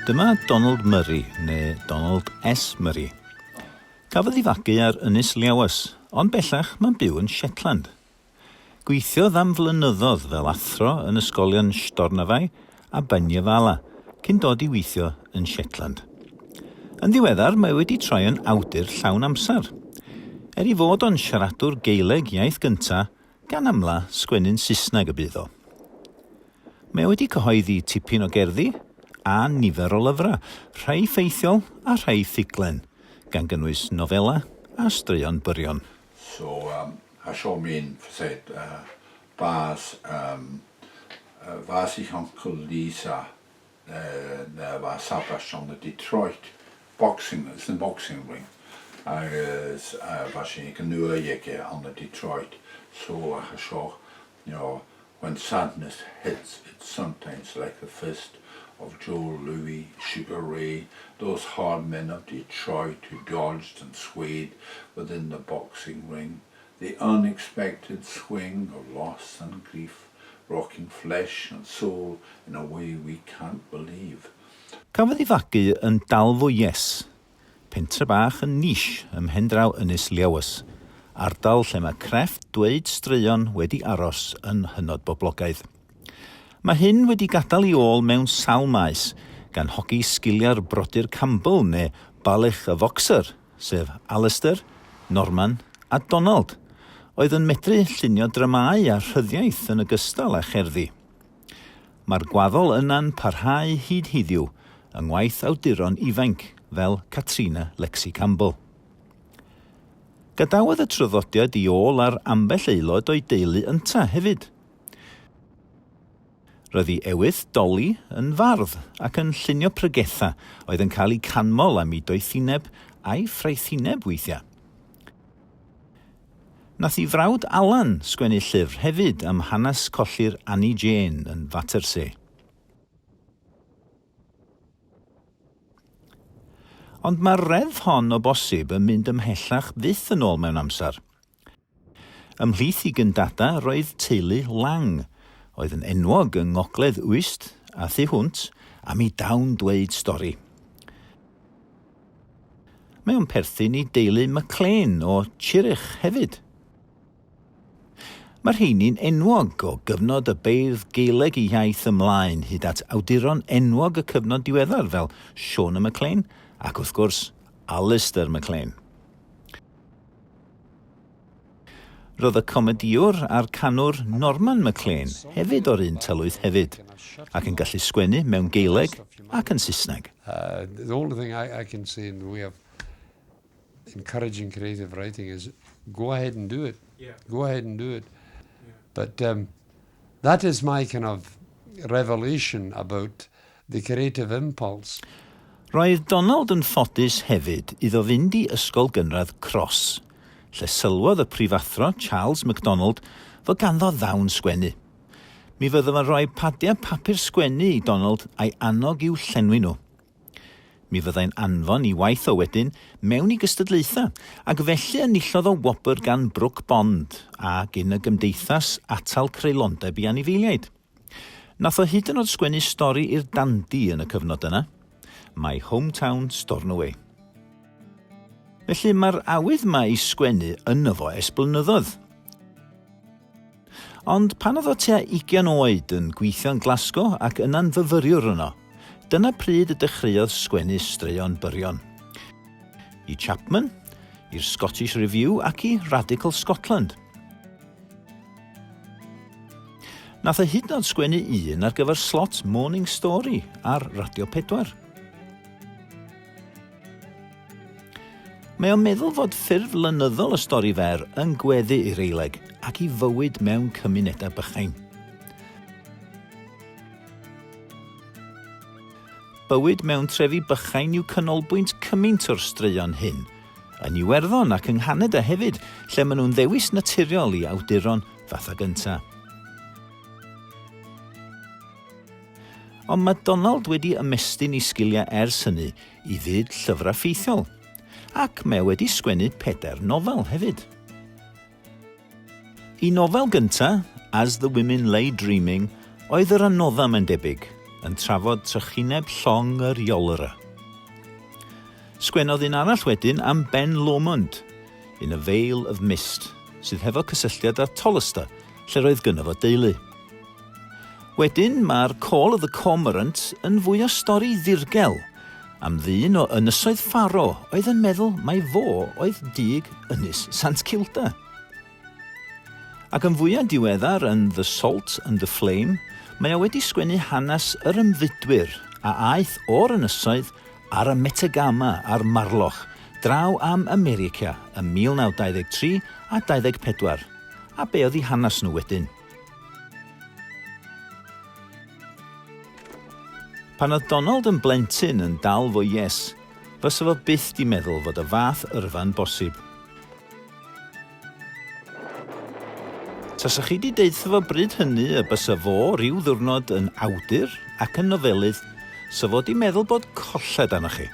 Dyma Donald Murray, neu Donald S Murray. Cafodd ei fagu ar Ynys Lewis, ond bellach mae'n byw yn Shetland. Gweithiodd am flynyddoedd fel athro yn ysgolion Stornoway a Banyafala, cyn dod i weithio yn Shetland. Yn ddiweddar, mae wedi troi yn awdur llawn amser. Er ei fod o'n siaradwr Gaeleg iaith gynta, gan amla sgwennu'n Saesneg y bydd o. Mae o wedi cyhoeddi tipyn o gerddi a nifer o lyfrau, rhai ffeithiol a rhai ffuglen, gan gynnwys nofelau a straeon byrion. So um, ha seo min fset uh, bas um, uh, was ich Onkel Lisa uh, na was Sebastian the Detroit boxing it's an boxing ring agus uh, was sé go nua aige an the Detroit so ha seo you know When sadness hits, it's sometimes like the fist of Joe Louis, Sugar Ray, those hard men of Detroit who dodged and swayed within the boxing ring, the unexpected swing of loss and grief, rocking flesh and soul in a way we can't believe. Cafodd ei fagu yn Dalfwyes, Pentre bach yn Nish ym mhendraw Ynys Lewis, ardal lle mae crefft dweud straeon wedi aros yn hynod boblogaidd. Mae hyn wedi gadael ei ôl mewn sawl maes, gan hogi sgiliau'r brodyr Campbell neu Balich y Foxer, sef Alistair, Norman a Donald, oedd yn medru llunio dramâu a rhyddiaith yn ogystal â cherddi. Mae'r gwaddol yna'n parhau hyd hiddiw yng ngwaith awduron ifainc fel Catriona Lexie Campbell. Gadawodd y traddodiad i ôl ar ambell aelod o'i deulu ynta hefyd. Roedd ei ewyrth, Dolly, yn fardd ac yn llunio pregethau oedd yn cael eu canmol am ei doethineb a'i ffraethineb weithiau. Nath 'i frawd Alan sgwennu llyfr hefyd am hanes colli'r Annie Jane yn Vatersay. Ond mae'r reddf hon o bosib yn mynd ymhellach fyth yn ôl mewn amser. Ymhlith i gyndada roedd teulu Lang, oedd yn enwog yng Ngogledd Uist a thu hwnt am ei dawn dweud stori. Mae o'n perthyn i deulu MacLean o Chirich hefyd. Mae'r rheini'n enwog o gyfnod y beirdd Gaeleg eu hiaith ymlaen hyd at awduron enwog y cyfnod diweddar fel Shona MacLean ac wrth gwrs Alistair MacLean. Roedd y comedïwr a'r canwr Norman MacLean hefyd o'r un tylwyth hefyd, ac yn gallu sgwennu mewn Gaeleg ac yn Saesneg. Uh, the only thing I, I can say in the way of encouraging creative writing is go ahead and do it. Yeah. Go ahead and do it. Yeah. But um, that is my kind of revelation about the creative impulse. Roedd Donald yn ffodus hefyd iddo fynd i Ysgol Gynradd Cross, lle sylwodd y prifathro Charles MacDonald fod ganddo ddawn sgwennu. Mi fydda fo'n rhoi padiau papur sgwennu i Donald a'i annog i'w llenwi nhw. Mi fyddai'n anfon 'i waith o wedyn mewn i gystadlaethau, ac felly enillodd o wobr gan Brooke Bond a gyn y Gymdeithas Atal Creulondeb i Anifeiliaid. Nath o hyd yn oed sgwennu stori i'r Dandy yn y cyfnod yna, My Hometown Stornoway. Felly mae'r awydd 'ma i sgwennu yno fo ers blynyddoedd. Ond pan oedd o tua ugian oed yn gweithio yn Glasgow ac yna'n fyfyriwr yno, dyna pryd y dechreuodd sgwennu straeon byrion. I Chapman, i'r Scottish Review ac i Radical Scotland. Nath e hyd yn oed sgwennu un ar gyfer slot Morning Story ar Radio 4. Mae o'n meddwl fod ffurf lenyddol y stori fer yn gweddu i'r Aeleg ac i fywyd mewn cymunedau bychain. Bywyd mewn trefi bychain yw canolbwynt cymaint o'r straeon hyn, yn Iwerddon ac yng Nghanada hefyd, lle maen nhw'n ddewis naturiol i awduron fatha gynta. Ond mae Donald wedi ymestyn ei sgiliau ers hynny i fyd llyfrau ffeithiol, ac mae o wedi sgwennu pedair nofel hefyd. Ei nofel gynta, As the Women Lay Dreaming, oedd yr anodda mae'n debyg, yn trafod trychineb llong yr Iolera. Sgwennodd un arall wedyn am Ben Lomond, In a Veil of Mist, sydd hefo cysylltiad â Tollister, lle roedd gynno fo deulu. Wedyn, mae'r Call of the Cormorant yn fwy o stori ddirgel am ddyn o Ynysoedd Ffaro oedd yn meddwl mai fo oedd dug Ynys Sant Kilda. Ac yn fwyaf diweddar yn The Salt and the Flame, mae o wedi sgwennu hanes yr ymfudwyr a aeth o'r ynysoedd ar y Metagama a'r Marloch draw am America ym 1923 a 24, a be oedd eu hanes nhw wedyn. Pan oedd Donald yn blentyn yn dal fo Yes, fysa fo byth 'di meddwl fod y fath yrfa'n bosib. Tasach chi 'di deutha fo bryd hynny y bysa fo ryw ddiwrnod yn awdur ac yn nofelydd, 'sa fo 'di meddwl bod colled arnoch chi.